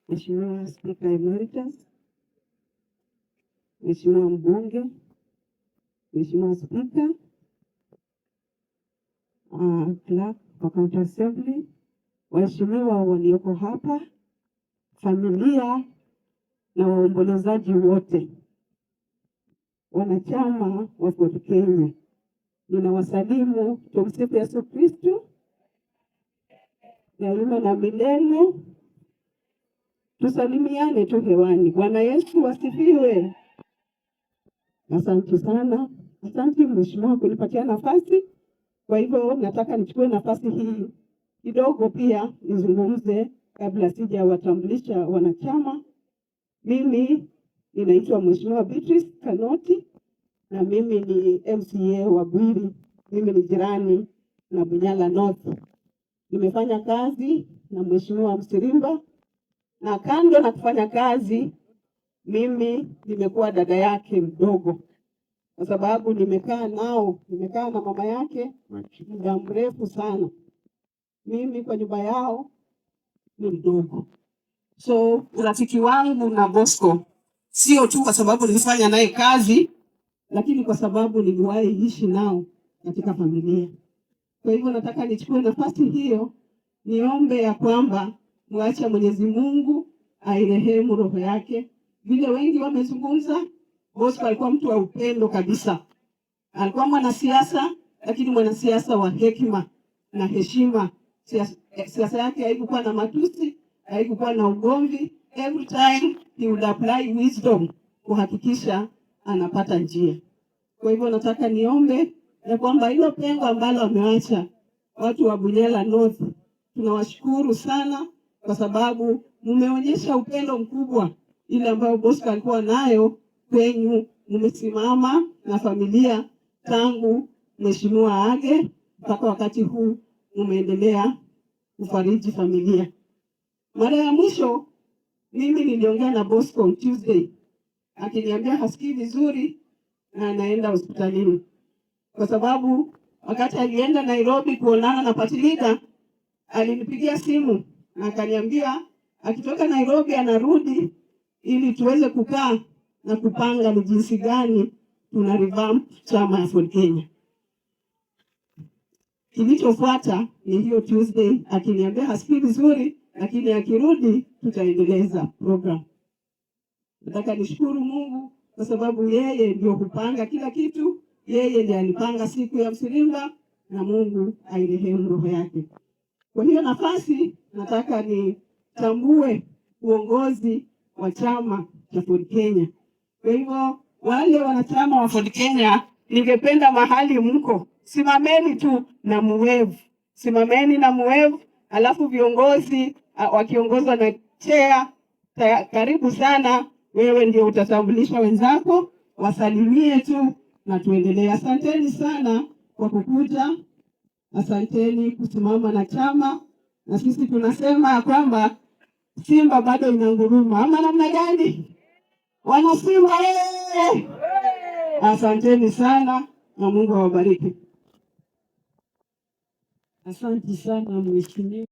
Mheshimiwa Spika Emeritus, Mheshimiwa mbunge, Mheshimiwa Spika, Clerk wa County Assembly, waheshimiwa walioko hapa, familia na waombolezaji wote, wanachama wa Ford Kenya, ninawasalimu. Tumsifu Yesu Kristu daima na milele. Tusalimiane tu hewani. Bwana Yesu asifiwe. Asante sana, asante mheshimiwa kunipatia nafasi. Kwa hivyo nataka nichukue nafasi hii kidogo pia nizungumze kabla sijawatambulisha wanachama. Mimi ninaitwa Mheshimiwa Beatrice Kanoti na mimi ni MCA wa Bwiri. Mimi ni jirani na Bunyala North. Nimefanya kazi na Mheshimiwa Msirimba na kando na kufanya kazi, mimi nimekuwa dada yake mdogo, kwa sababu nimekaa nao, nimekaa na mama yake muda mrefu sana. Mimi kwa nyumba yao ni mdogo, so urafiki wangu na Bosco sio tu kwa sababu nilifanya naye kazi, lakini kwa sababu niliwahi ishi nao katika familia. Kwa hivyo nataka nichukue nafasi hiyo niombe ya kwamba mwache Mwenyezi Mungu airehemu roho yake. Vile wengi wamezungumza, Bosco alikuwa mtu wa upendo kabisa. Alikuwa mwanasiasa, lakini mwanasiasa wa hekima na heshima. Siasa yake haikuwa na matusi, haikuwa na ugomvi. Every time he would apply wisdom kuhakikisha anapata njia. Kwa hivyo nataka niombe ya kwamba hilo pengo ambalo ameacha watu wa Bunyala North, tunawashukuru sana kwa sababu mmeonyesha upendo mkubwa ile ambayo Bosco alikuwa nayo kwenyu. Mmesimama na familia tangu mheshimiwa aage mpaka wakati huu, mumeendelea kufariji familia. Mara ya mwisho mimi niliongea na Bosco on Tuesday, akiniambia hasikii vizuri na anaenda hospitalini, kwa sababu wakati alienda Nairobi kuonana na party leader, alinipigia simu na akaniambia akitoka Nairobi anarudi ili tuweze kukaa na kupanga ni jinsi gani tuna revamp chama ya Ford Kenya. Kilichofuata ni hiyo Tuesday akiniambia hasikii vizuri, lakini akirudi tutaendeleza program. Nataka nishukuru Mungu kwa sababu yeye ndio hupanga kila kitu. Yeye ndiye alipanga siku ya Msirimba na Mungu airehemu roho yake. Kwa hiyo nafasi nataka nitambue uongozi wa chama cha Ford Kenya. Kwa hivyo wale wanachama wa Ford Kenya, ningependa mahali mko, simameni tu na muwave, simameni na muwave, alafu viongozi wakiongozwa na chair, karibu sana. Wewe ndio utatambulisha wenzako, wasalimie tu na tuendelee. Asanteni sana kwa kukuja, asanteni kusimama na chama, na sisi tunasema ya kwamba Simba bado inanguruma, ama namna gani? Wana Simba eh! Asanteni sana na Mungu awabariki. Asante sana mheshimiwa.